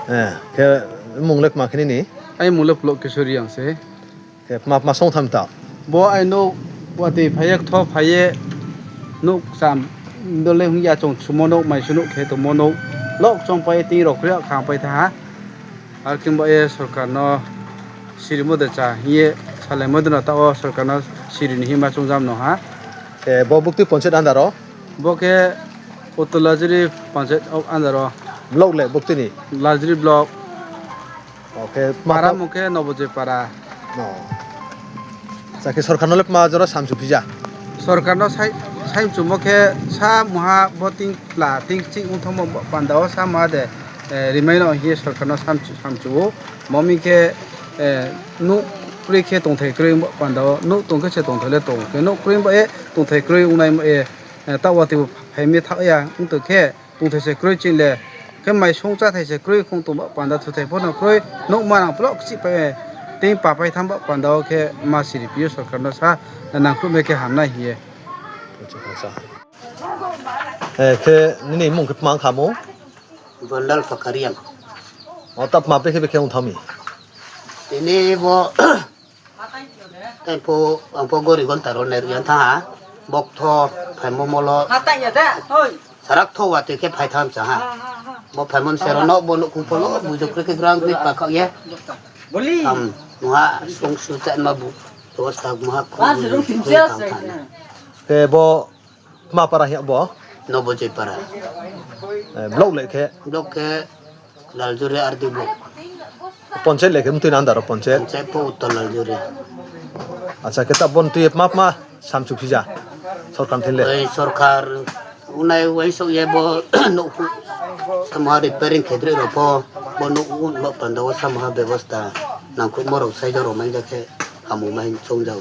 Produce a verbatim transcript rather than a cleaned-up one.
Eh, khe mung le kma khe nini? Ai mung le Puloh Kishori ang se. Khe kma kma song tham ta? Bo ai nouh, watoi phai ye, ktho phai ye, nouh kcham, dole hing ya chung sumo nouh, maisu nouh khe tongmo nouh, lok chong pai ye ting rao kri ya khang pai tha ha. Ar khe ba ye sorkar no sirimo de cha hing ye salaimo de no taoh wo sorkar no siri ni hima chungjam no ha. Khe bo buktui panchayat under wo? Bo khe Uttor Laljuri panchayat under wo. Block le buktui ni? Laljuri block. Para mung khe Nobojoi para. Sa khe sorkar no le kma jora samchu phija? Sorkar no sai, saimchumo khe sa muha bo ting kla ting kchih ongthanngmo panda wo sa muha de, eh, rimai no hing ye sorkar no samchu, samchu ou. Mo mi khe, eh, nouh kroi khe tongthai kroi ongba panda wo, nouh tong khe se tongthai le tong khe, nouh kroi ba ye tongthai kroi ongnai ba ye, eh, taoh watoi bo phai mi thaoh ya ong tong khe, tongthai se kroi ching le, khe maisong cháthai se kroi, khong tong ba panda thuthai pho no kroi, nouh manang ploh kchih pai, eh, ting papai tham ba panda wo khe ma siri phi ou sorkar no sa, nangkhruh mai khe hamnai hing ye. Eh, khe nini mung khe tma ong kha mo? Vandal Pakariang. O, tma bekhe bekhe ong tha mi? Tini bo Tei pho, ang pho gori gonta ro nai rung ya thanng ha. Bo ktho phaimo molo. Sarak tho watoi khe phai tham cha ha. Bo phaimo ni sero no bo nouhkhong pho lo bujo kre khe grang kri pa khaoh ye. Am, muha song su cha ma bu. Bebosta muha khe bo tma para hing ya bo? Nobojoi para. Block le khe? Block khe Laljuri R D block. Panchayat le khe mtui ni under wo panchayat? Panchayat pho Uttor Laljuri. Acha, khe ta bo ni tui ye tma tma samchu phija sorkar thing le? Sorkar unai uaingsouh ye bo nouhkhong tma repairing khe droi rao pho, bo nouh unba panda wo sa muha bebosta nangkhruhmo rao saija rao mai ja khe hamung mai choung ja.